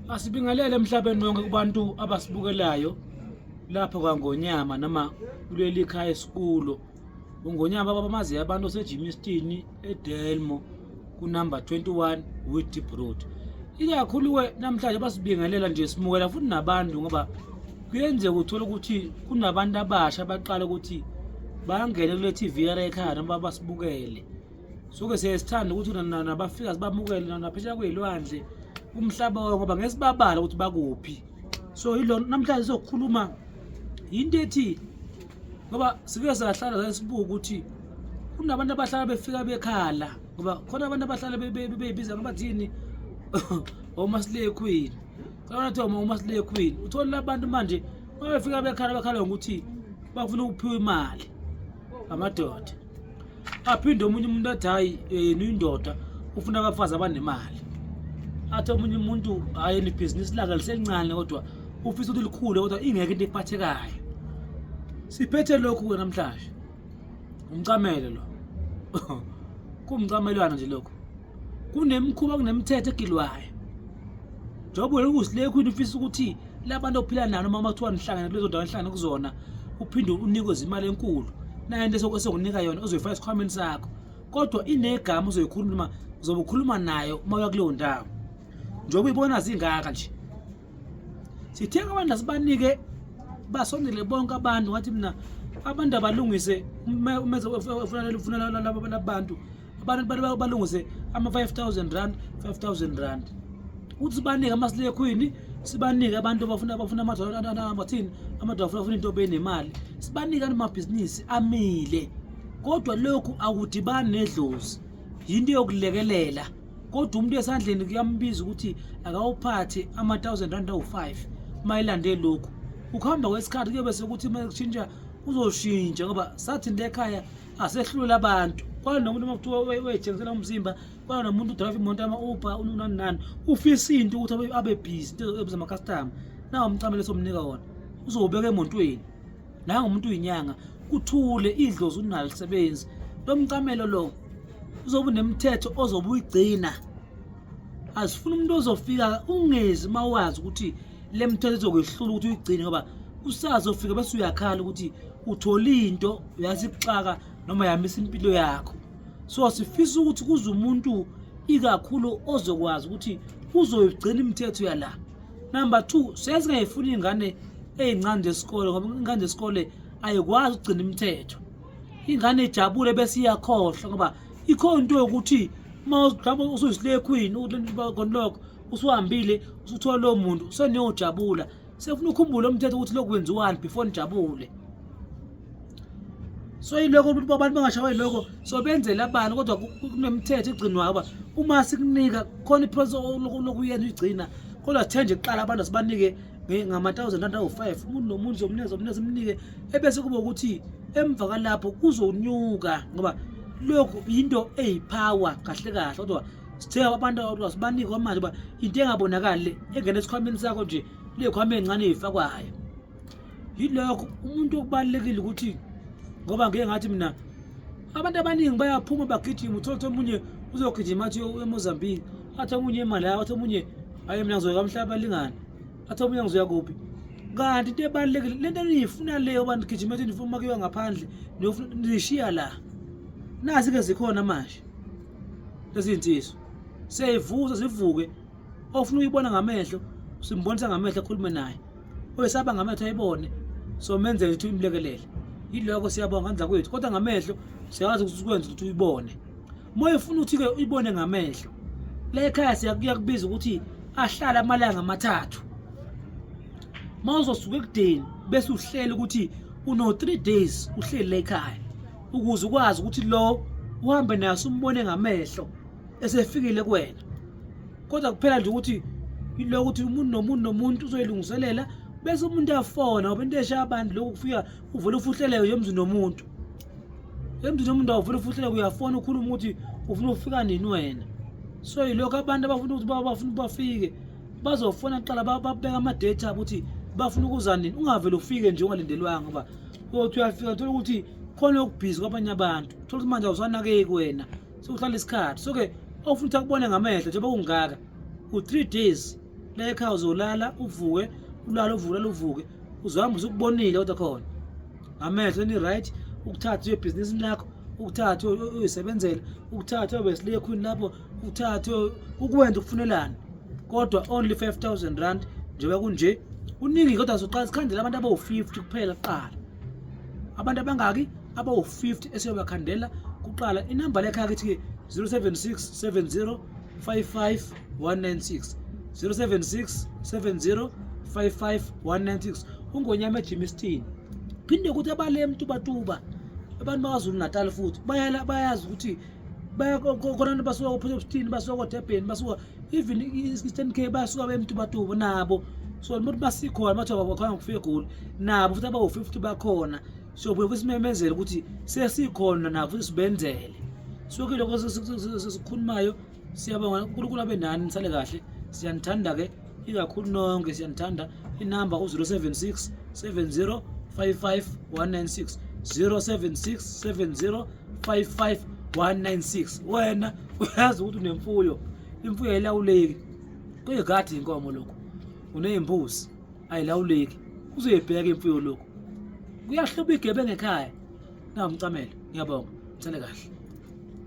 Asibingelele emhlabeni wonke kubantu abasibukelayo lapha kwaNgonyama noma kuleli khaya esikulo. UNgonyama abamaziyo abantu oseJimiston eDelmo kunumber 21 Witdeep Road. Ikakhulu-ke namhlanje basibingelela nje simukela futhi nabantu ngoba kuyenzeka uthole ukuthi kunabantu abasha abaqala ukuthi bangene kule TV ekhaya noma basibukele. Suke siye sithande ukuthi nabafika sibamukele naphesheya kwey'lwandle umhlaba wonke ngoba ngeke sibabale ukuthi bakuphi. So yilo namhlanje sizokhuluma yinto ethi ngoba sike sahlala sasibuka ukuthi kunabantu abahlala befika bekhala ngoba khona abantu abahlala beyibiza ngoba thini omaslay queen khona kuthiwa omaslay queen uthola abantu manje uma befika bekhala bakhala ngokuthi bafuna ukuphiwa imali amadoda. Aphinde omunye umuntu athi hhayi yena uyindoda ufuna abafazi abanemali. Athi omunye umuntu hhayi yena ibhizinisi lakhe liselincane kodwa ufisa ukuthi likhule kodwa ingekho into ephathekayo. Siphethe lokhu-ke namhlanje, umcamelo lo kuwumcamelwana nje lokhu. Kunemikhuba kunemithetho egilwayo. Njengoba wena uwusilekhwini ufisa ukuthi labantu ophila nabo noma kuthiwa nihlangene kulezo ndawo enihlangene kuzona uphinde unikwe imali enkulu nayo into esokunika yona ozoyifaka esikhwameni sakho kodwa inegama ozoyikhuluma uzobe ukhuluma nayo uma uya kuleyo ndawo njengoba uyibona zingaka nje sithe abantu asibanike basondele bonke abantu ngathi mina abantu abalungise uma ufuna labantu abantu balungise ama-5000 rand 5000 rand ukuthi sibanike ama-slay queen sibanike abantu abafuna abafuna amathini amadoda afuna afuna into benemali sibanike amabhizinisi amile kodwa lokhu akudibani nedlozi yinto yokulekelela kodwa umuntu esandleni kuyambiza ukuthi akawuphathe ama-1000 rand awu-5 uma elande lokhu ukuhamba kwesikhathi kuyobe sekuthi uma kushintsha kuzoshintsha ngoba sathi le ekhaya asehlulele abantu kwala nomuntu uma kuthiwa uyayithengisela umzimba kwala nomuntu udrayiva imoto ama-uber unani nani ufisa into ukuthi abe busy into ebiza amakhastama nawo umcamelo esomnika wona uzowubeka emontweni nangu umuntu uyinyanga kuthule idlozi unalo lisebenzi lo mcamelo lo uzobe unemithetho ozobe uyigcina asifuna umuntu ozofika ungezi uma wazi ukuthi le mithetho izokwehlula ukuthi uyigcine ngoba usazofika bese uyakhala ukuthi uthola into uyasixaka noma yamisa impilo yakho so sifisa ukuthi kuze umuntu ikakhulu ozokwazi ukuthi uzoyigcina imithetho yala number 2 sesingayifuni ingane ezincane zesikole ngoba ingane zesikole ayikwazi ukugcina imithetho ingane ijabule bese iyakhohlwa ngoba ikhona into yokuthi uma mhlawumbe usuyisile queen lokho usuhambile usuthola lowo muntu seniyojabula sefuna ukhumbule umthetho ukuthi lokhu kwenziwani before nijabule so yiloko ukuthi abantu bangashawa yiloko so benzele abantu kodwa kunemithetho egcinwayo uba uma sikunika khona iprocess lokuyenza uyigcina kodwa sithe nje kuqala abantu asibanike ngama-thousand rand awu-five umuntu nomuntu zomnikeza zomnikeza imnike ebese kuba ukuthi emva kwalapho kuzonyuka ngoba lokhu yinto eyipower kahle kahle kodwa sithe abantu asibanike manje uba into engabonakali le engena esikhwameni sakho nje lekhwama encane eyifakwayo yilokho umuntu okubalulekile ukuthi ngoba ngike ngathi mina abantu abaningi bayaphuma bagijima uthole ukuthi omunye uzogijima athi eMozambique athi omunye eMalawi athi omunye hayi mina ngizoya kamhlaba lingane athi omunye ngizoya kuphi kanti into ebalulekile lento eniyifuna leyo abantu gijima ethi nifuna uma kuyiwa ngaphandle nishiya la nazi-ke zikhona manje lezi nsizwa seyivusa zivuke ofuna uyibona ngamehlo simbonisa ngamehlo akhulume naye oyesaba ngamehlo ayibone so menzele ukuthi imlekelele yiloko siyabonga ngandla kwethu kodwa ngamehlo siyawazi ukuthi sikwenze ukuthi uyibone uma efuna ukuthi-ke uyibone ngamehlo la ekhaya siyakubiza ukuthi ahlale amalanga amathathu uma uzosuka ekudeni bese uhlele ukuthi uno-3 days uhleli la ekhaya ukuze ukwazi ukuthi lo uhambe naso umbone ngamehlo esefikile kuwena kodwa kuphela nje ukuthi yiloko ukuthi umuntu nomuntu nomuntu uzoyilungiselela bese umuntu uyafona ngoba into eshaya abantu lokhu kufika uvele ufuhleleke nje emzini womuntu emzini womuntu awuvele ufuhleleke uyafona ukhuluma ukuthi ufuna ukufika nini wena so yilokho abantu abafuna ukuthi bafuna bafike bazofona kuqala babeka ama-date abo ukuthi bafuna ukuza nini ungavele ufike nje ungalindelwanga ngoba uyothi uyafika uthola ukuthi khona okubhizi kwabanye abantu uthola ukuthi manje awusanakeki wena sekuhlala isikhathi so-ke ofuna ukuthi akubone ngamehlo njengoba kungaka u-3 days. La ekhaya uzolala uvuke, ulale uvuke, ulale uvuke, uzohamba usukubonile kodwa khona ngamehlo ni-right, ukuthathe uye ebhizinisini lakho, ukuthathe uyisebenzele, ukuthathe ube silekhwini lapho, ukuthathe ukwenza ukufunelana, kodwa only 5000 rand njengoba kunje. Kuningi kodwa soqala sikhandela abantu abawu-50 kuphela kuqala. Abantu abangaki? Abawu-50 esiyobakhandela kuqala. Inamba lekhaya kithi-ke 076 70 55 196, 076 70 55 196. UNgonyama eJimistini. Phinde ukuthi abale eMtubatuba, abantu bakwaZulu Natal futhi bayala, bayazi ukuthi khona abantu basuka koPort Shepstone, basuka koDurban, basuka even i-Eastern Cape, basuka beMtubatuba nabo. So umuntu basikhona bathi abakhona ngokufika eGoli nabo futhi abawu-50 bakhona. Siyobuye futhi simemezele ukuthi sesikhona nabo futhi sibenzele. So ke lokho sikukhulumayo, siyabonga. uNkulunkulu abe nani, nisale kahle. Siyanithanda-ke ikakhulu nonke, siyanithanda. Inamba u-076 70 55 196, 076 70 55 196. Wena uyazi ukuthi unemfuyo, imfuyo ayilawuleki, kuyigadi inkomo lokhu, uney'mbuzi ayilawuleki, uzoyibheka imfuyo lokhu, kuyahluba igebengu ekhaya. Nawumcamelo, ngiyabonga, nisale kahle.